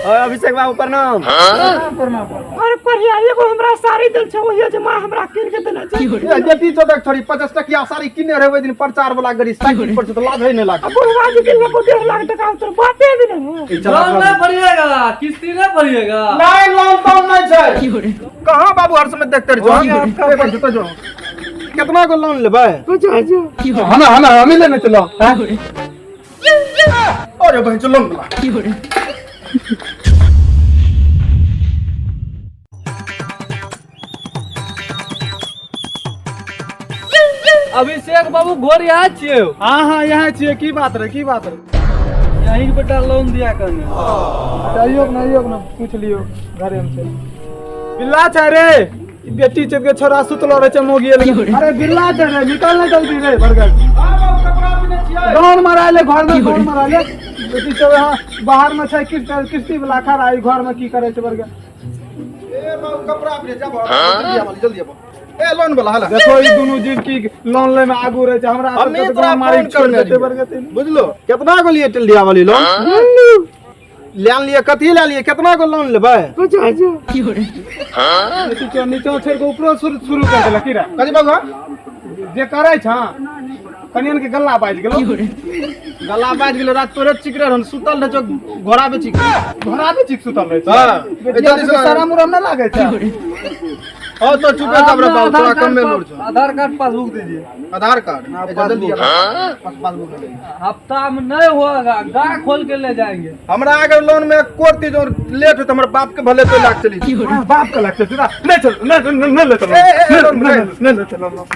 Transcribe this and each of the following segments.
और अभिषेक बाबू प्रणाम। अरे पढ़िया एगो हमरा साड़ी देल छै, ओहिए जे माँ हमरा कीन के देने छै। ए, बेटी चोदक छोरी 50 टकिया साड़ी किने रहे ओहि दिन प्रचार वाला गरी साइकिल पर से तो लाज है नहीं लागे। बुढ़वा जी के लोग 1.5 लाख टका उतर बाते भी नहीं। लोन नहीं भरिएगा, किस्ती नहीं भरिएगा। नहीं, लोन तोन नहीं छै। कहाँ बाबू हर समय देखते रहे छो? ए, बस, जो कितना को लोन लेबै? हमें हमें हमें लेने चलो। हैं? अरे बहन चलो लोन वाला। अभिषेक बाबू घर यहाँ छियै? हाँ हाँ, यहाँ छियै। की बात रे, की बात रे? यहीं के बेटा लोन दिया करने। आइयो ना, आइयो ना, पूछ लियो, घरे में छै। बिल्ला छै रे, ई बेटी चोद के छोरा सुतलो रहे छै मोगी। अरे बिल्ला छै रे, निकल ना जल्दी रे बरगर। डोन मराले घर में, डोन मराले। बेटी चोद यहाँ बाहर में छै किस्त किस्ती वाला खड़ा, ई घर में की करे छै बरगर? ए बाबू, कपड़ा अपने जाबो, जल्दी आबो, जल्दी आबो। ए, लोन वाला हला। देखो ई दुनू जीव की लोन ले में आगू रहे छै, हमरा हमनी सबके तऽ तोरा गाँव मारी फोन छोड़ करने देते रहियै। बरगर ते। बुझलो कितना को लिए टेल्डिया वाली लोन ले लिए? कथी ले लिए? कितना को लोन लेबै? बेटी चोद नीचा छोड़ के ऊपरो शुरू शुरू कर देलक की रे? कथी बाबू? जे करै छ कनियन के गल्ला बाजि गेलो। गला बाजि गेलो। रात तोरे चिकरे रहन, सुतल रहे छौ घोड़ा बेची के। घोड़ा बेची के सुतल रहै छै? हाँ। बेटिया जल्दी सबके से- शरम उरम नहि लागै छै? हो तो चुप रह रे बाबू, तोरा कम में लोड छौ। आधार कार्ड, पासबुक दीजिए। आधार कार्ड ए, जल्दी पासबुक ले। हफ्ता में नहीं होगा, गाय खोल के ले जाएंगे। हमरा अगर लोन में एको जो लेट हो तो हमर बाप के भले तो लाख चली। हाँ, बाप के लगते छै नहीं चल, नहीं नहीं नहीं ले चलो। ए, ए, ए, नहीं नहीं नहीं ले चलो।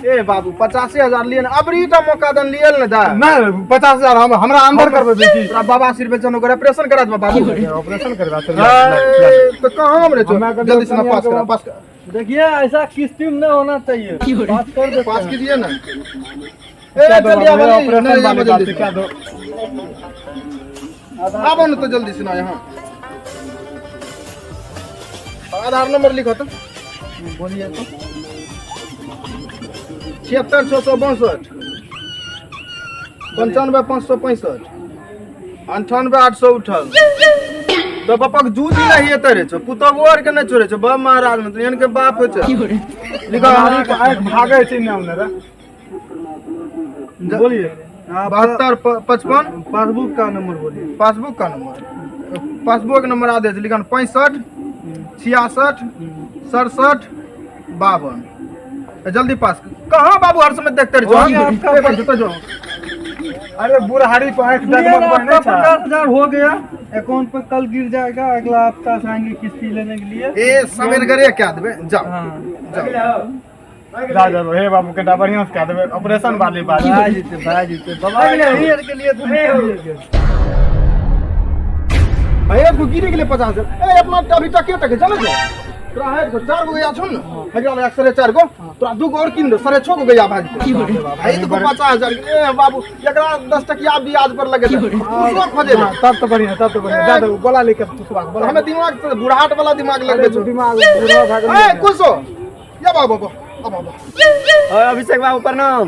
ए बाबू, 85,000 लिए ने अबरी टा मौका दन लिए ने दा। नहीं, 50,000 हम हमरा अंदर करबै की? तोरा बाबा सिर बेचन, ओकर ऑपरेशन करा देबा बाबू। ऑपरेशन करबा चल। ए, तो कहाँ हम रे छौ? हमरा जल्दी से ना पास करा, पास करा। देखिए, ऐसा किस्ती में नहीं होना चाहिए, बात कर देते पास हैं। कीजिए ना। ए जल्दी आबो, ऑपरेशन नहीं, वाली आबो बात जल्दी है से। क्या दो। आबो न तो जल्दी से ना यहाँ। आधार नंबर लिखो तो। बोलिए तो। 76 662 95 565 98 800 उठल तो बापक जूझ नहीं एते रहे छौ, पुतहु आर के नहीं छोड़े छौ। बाप महाराज में तो एहन के बाप होइ छै। लिखो। भागै छै ने ओने रे। बोलिए। 72 55। पासबुक का नंबर बोलिए। पासबुक का नंबर, पासबुक नंबर आदेश लिखन 65 66 67 52। ए, जल्दी पास। कहाँ बाबू हर समय देखते रहे छौ? ए, बस, जूता जो। अरे बुढ़ारी पर आँखि सुनिए डगमग ना, बहने आपका छै। 50,000 हो गया, अकाउंट पे कल गिर जाएगा। अगला हफ्ता से आएंगे किस्ती लेने के लिए। ए सवेर करे क्या देबे, जाओ। हाँ। जाओ। जा जा, हे बाबू, कनिटा बढ़ियां से कए देबै, ऑपरेशन वाली बात। भाई जीते, भाई जीते बाबा, यही के लिए तो निकलिए। भैया को गिरे गेलै 50,000। ए अपना अभी टके टके चले छौ। तोरा है तो चार गो गैया छौ ने, एकरा लगा 4.5 गो, तोरा दू गो और कीन दे, 6.5 गो गैया भए जेतै। भाई तो 50,000। ए बाबू, एकरा 10 टकिया ब्याज पर लगे कुसो खोजे। हाँ, तब तो बढ़िया, तब तो बढ़िया। जा दे, बोला लेके पुछवा के बोला। हमें दिमाग से बुढ़ाट वाला दिमाग लगबे छौ। दिमाग बुढ़वा भए गेलै। ए कुसो या बाबू, बाबू बाबू। और अभिषेक बाबू प्रणाम।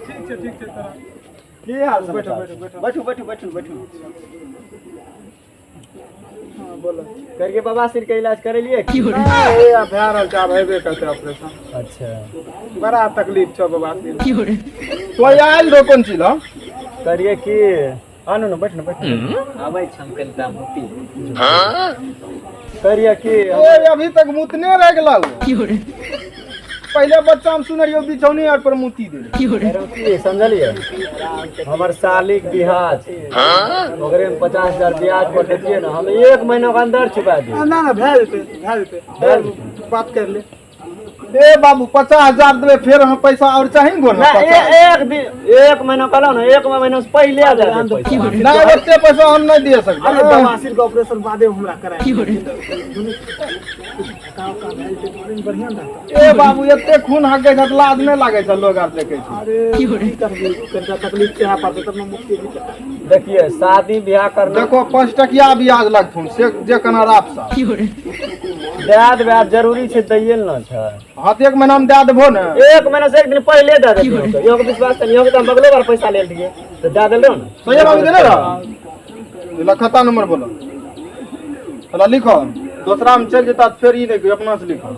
ठीक छै, ठीक छै तोरा। की हाल बैठो, समाचार? बैठो, बैठो। बैठू, बैठू, बैठू, बैठू। हाँ, बोलो। करके बाबा सिर के इलाज करेलिए की? हाँ, हे आब भए रहल छै, आब हेबे करतै ऑपरेशन। अच्छा। बड़ा तकलीफ छौ बाबा सिर। तो आयल रहो कोन चीज हँ? करिए की, आनू ने, बैठ ने, बैठ ने। आबै छी हम कनिटा मुती करिए की। ए अभी तक मुतने रह गेला। पहले बच्चा हम सुने रहियो बिछौनी आर पर मुती दे। की समझलिए, हमर सालीक बियाह छै, ओकरे में 50,000 ब्याज पर देतियै ने, हम एक महीना के अंदर चुका दियै। ना ना, भए जेतै, भए जेतै, बात कर ले। ए बाबू, 50,000 देबै, फेर हम पैसा और चाही ने गोर। ना, एक दिन, एक महीना कहलहुँ ने, एक महीना से पहिले आ जाए पैसा। नहीं, ओते पैसा हम नहीं दे सकते। अरे बवासीर के ऑपरेशन बादे हमरा कराए। ए बाबू, एते खून हकै छै तऽ लाज नहि लागै छै? लोग आर देखै छै। अरे की करबै, कनिटा तकलीफ छै पड़तै तब ने मुक्ति भी। देखिए, शादी ब्याह करना देखो, 5 टकिया ब्याज लगथुन से जे कना राप सा। दए देबै, आब जरूरी छै दैये ने छै। हाँ तऽ एक महीना में दए देबहो ने? एक महीना से एक दिन पहिले दए देतियै। इहो के विश्वास छै, इहो के तऽ हम बगलो बार पैसा लेल रहियै तऽ दए देलहुँ ने। सही बाबू, देने रह। ला खाता नंबर बोलो। ला लिखो, दोसरा में चल जेता तऽ फेर ई नहि कहियो, अपना से लिखो।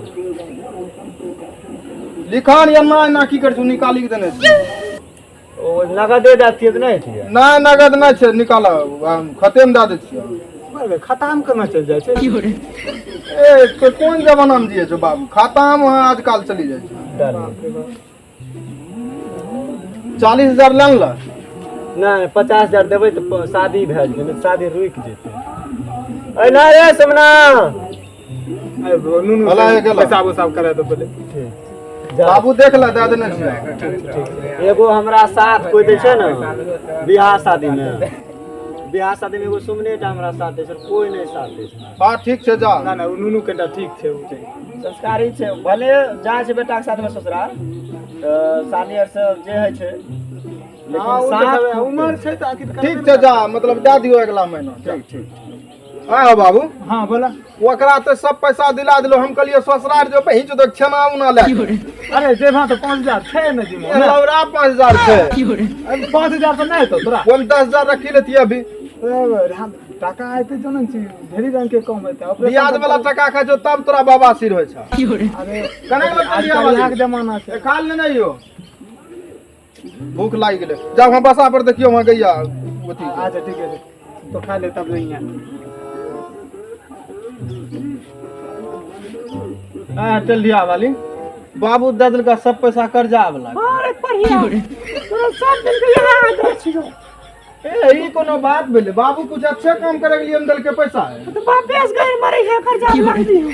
लिखा ने एना एना की करै छौ, निकाली के देने छै। ओ नगदे दए दियै तऽ नहि हेतियै? नहि, नगद नहि छै, निकाल, खते मे दए दै छियै। अरे खाता में केना चलि जाइ छै? ए तो कोन जमाना मे जियै छौ बाबू, खाता मे आजकल चलि जाइ छै। 40,000 ले ने। नहि, 50,000 देबै तऽ शादी भए जेतै, नहि तऽ शादी रुकि जेतै। ऐ ना रे सुमना। अरे नुनू भला एक गेला। पैसा उसाब करा दो पहिले। जा। बाबू देख ले, दए देने छियै। एगो हमरा साथ कोइ दै छै ने बियाह शादी मे, बियाह शादी मे एगो सुमने टा हमरा साथ दै छै, कोइ नहि साथ दै छै। हँ ठीक छै, जा। ना ना, ओ नुनू कनिटा ठीक छै, ओ छै। संस्कारी छै, भले जाइ छै बेटाके साथमे ससुराल तऽ साली आर सब जे होइ छै, लेकिन हाँ, ओ तऽ साथ छबे, उमर छै तऽ आखिर ठीक छै, जा, मतलब दए दियौ अगिला महीना। ठीक ठीक। हाँ बाबू। हाँ बोला। ओकरा तऽ सब पैसा दिला देलौ, हम कहलियै ससुराल जो बहिन जो छेना उना लए। अरे जेबा तऽ 5,000 छै ने जिम्मा। ए लौरा 5,000 छै। अरे 5,000 तऽ नहि हेतौ तोरा। ओहिमे 10,000 रखी लेतियै अभी। ए, हम टाका आयते जनै छी, ढेरी रंग के कम हेतै। ऑपरेशन ब्याज वाला टका खाइ छौ तब तोरा बवासीर होइ छौ। अरे कना लगतौ आजकल बियाह वाली? इएह के जमाना छै। ए, खा लेने यौ, भूख लागि गेलै। जाउ हम बसा पर देखियौ वहाँ गैया अथी। अच्छा ठीक है, तो खा ले तब जइया। हाँ चल दिया वाली बाबू दे देलका सब पैसा कर्जा वाला। अरे बढ़िया, तोरा सब दिन के यहाँ आदत छियौ। ए ई कोनो बात भेलै बाबू, कुछ अच्छे काम करे के लिए हम देलके पैसा है। तो बाप बेस गए मरे है, कर्जा लग दियो।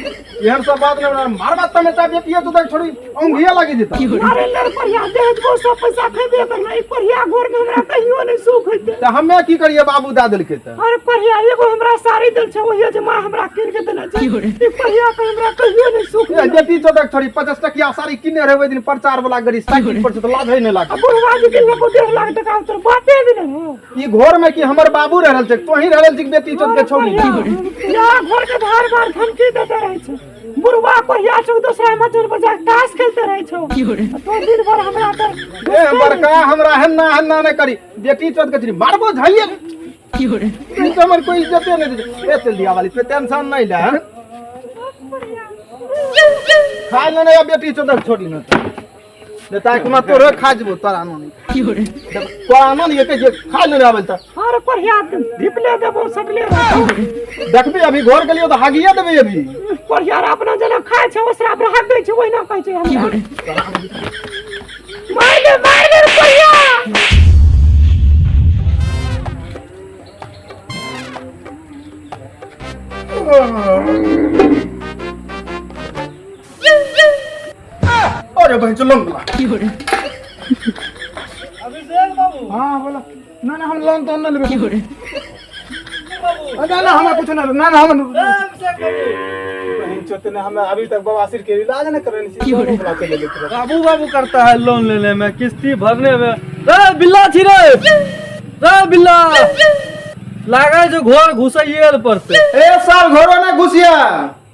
एहन सब बात नहीं, मार बात तमे बेटिए तो देख छोड़ी औंघिया लागि जेता। अरे लड़ बढ़िया, देह को सब पैसा खेबे करना, ई बढ़िया घर में हमरा कहियो नहीं सुख होइते। तऽ हमे की करिए बाबू दए देलकै तऽ। अरे बढ़िया, एगो हमरा साड़ी देल छै, ओहिये जे माँ हमरा कीन के देने छै, ई बढ़िया के हमरा कहियो नहीं सुख ए मिलल। बेटी तो देख छोड़ी 50 टकिया साड़ी किने रहे ओहि दिन प्रचार वाला गड़ी साइकिल पर छै तऽ लाज है नहि आ लागल। बुढ़वा जी के लोग 1.5 लाख टका तोर बापे देने हो। ई घर में की हमर बाबू रह रहल छै, तोही रह रहल छी बेटी चोद के छोड़ी। यहाँ घर के धार बार धमकी देते रहे छै बुढ़वा, कोहिया छौ दोसरा मजूर पर जाके ताश खेलते रहे छौ, तो दिन भर हमरा तर। ए बड़का, हमरा हन्ना हन्ना नहि करी, बेटी चोद के छोड़ी मारबो झाइए। ई तो हमर कोई इज्जते नहीं दे। ए तेल दिया वाली पे टेंशन नहीं ले, हं? खा लेने या बेटी चोद के छोड़ी न नहीं ताकि हमरा तोरे खा जेबो। तोरा नानी तोरा नानी के जे खा लेने आबै तऽ। अरे कोहिया धिपले देबो सटले रहतो। देखबी अभी घर गेलियो तऽ हागिए देबै अभी। कोहिया रे अपना जेना खाय छै ओसरा पर हाथ दै छै, ओहिना कहै छै हमरा मार दे, मार दे रे कोहिया। अरे बहन चलो। हाँ बोला। ना ना, हम लोन तो ना लेबे। ना ना, हमरा कुछ ना, ना ना, हम बहन चोत ने हमें अभी तक बवासीर के इलाज न करने छी, लोन वाला चले लेते रहे। बाबू बाबू करता है लोन लेने में, किस्ती भरने में। रे बिल्ला छी रे, रे बिल्ला लागे जो घर घुसैये पड़ते। ए साल घरो में घुसिया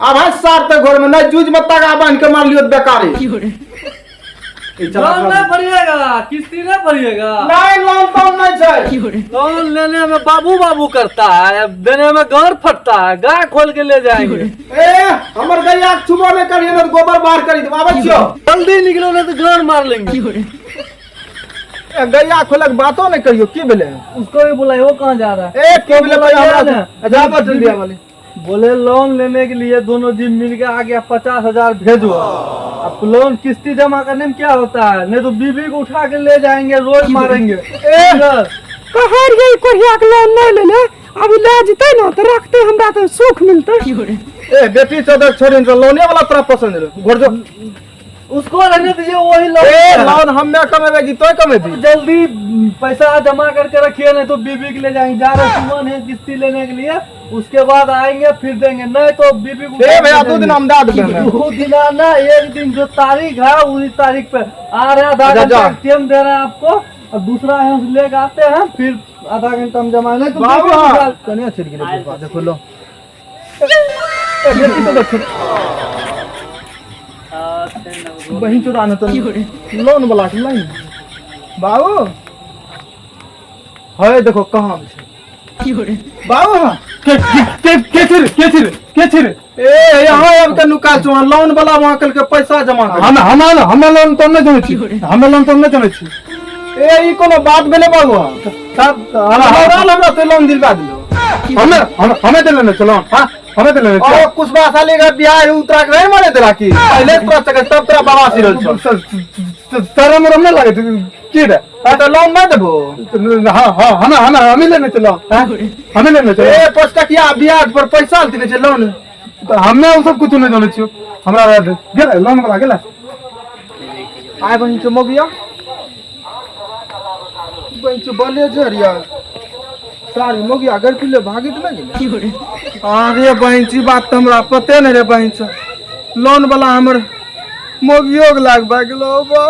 अब है सार तक घर में नहीं जूझ में तगा बांध के मार लियो बेकारी। ई चला। लोन नहीं भरिएगा, किस्ती नहीं भरिएगा। नहीं, लोन तोन नहीं छै। लोन लेने में बाबू बाबू करता है, देने में गांड फटता है। गाय खोल के ले जाएंगे। ए हमर गैया के छुबो नहीं करिए न गोबर बाहर करी देब, आबै छियो। जल्दी निकलो नहीं तो गांड मार लेंगे। ए गैया खोलक बातो नहीं करियो, की भेलै? उसको भी बुलाए, वो कहाँ जा रहा है? ए की भेलै भैया हमरा? ना। अच्छा बटन दिया वाली। बोले लोन लेने के लिए दोनों जी मिल के आ गया, 50,000 भेजो। अब लोन किस्ती जमा करने में क्या होता है, नहीं तो बीबी को उठा के ले जाएंगे, रोज मारेंगे। ए कहर गई कोहिया के लोन नहीं ले ले, अभी ले जेतै ना तऽ रखते हमरा तऽ सुख मिलतै। ए बेटी चौदह छोड़ी तो लोने वाला तोरा पसंद है, घर जो। उसको रहने दीजिए, वही लोन। ए लोन हम्मे कमेबे कि तोय कमेबी? जल्दी पैसा जमा करके रखिए, नहीं तो बीबी के ले जाएंगे। जा रहे सुमन है किस्ती लेने के लिए, उसके बाद आएंगे फिर देंगे, नहीं तो बीबी को ए भैया 2 दिन हम दे देबे हमे। 2 दिन आना, एक दिन जो तारीख है उसी तारीख पे आ रहे हैं। आधा जा, घंटा जा। टाइम दे रहे हैं आपको और दूसरा है उसे लेके आते हैं, फिर आधा घंटा हम जमा नहीं तो बाबू बीबी को उठा- कने चलि गेलै बुढ़बा, देखो लो। ए बेटी तो देखो बहिन चोरा न तो लोन वाला के लाइन बाबू है, देखो कहाँ छै। बाबू के के के के के के के के ए यहाँ आबि के नुका छौ लोन वाला वहाँ कल के पैसा जमा कर हम हम हम लोन तो नहि जनै छी, हम लोन तो नहि जनै छी। ए ई कोनो बात भेलै बाबू? तब हमरा हमरा तो लोन दिलवा दिलो। हमें हमें देले ने चलो। हां, हमें देले ने। ओ कुशवा साली का बियाह है, उतरा के नहीं माने तेरा की पहले तोरा चक्कर तब तोरा बाबा सिरल छौ। शरम उरम नहीं लागे की रे? हाँ, तो लोन नहीं देबो? हाँ हाँ, हमें हमें हमें लेने चलो, हमें लेने चलो। ए 5 टकिया ब्याज पर पैसा लेते छै लोन। तो हमें वो सब कुछ नहीं जाने छियो, हमरा रह दे। गेलै लोन वाला गेलै। आय बहिन चो मगिया बहिन चो बलेजर यार सारी मगिया घर पिले भागित न गेलै। अरे बहिन छी बात तऽ हमरा पते नहि रे बहिन चो, लोन वाला हमर मगियो के लाग भाग गेलो बा।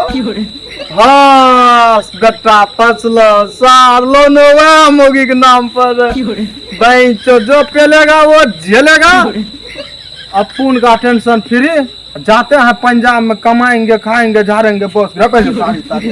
हाँ बेटा फसलो सार, लोन वह मोगी के नाम पर। बहिन चो जो पेलेगा वो झेलेगा। अपुन का टेंशन फ्री, जाते हैं पंजाब में, कमाएंगे खाएंगे झाड़ेंगे, बस घर पे सारी सारी।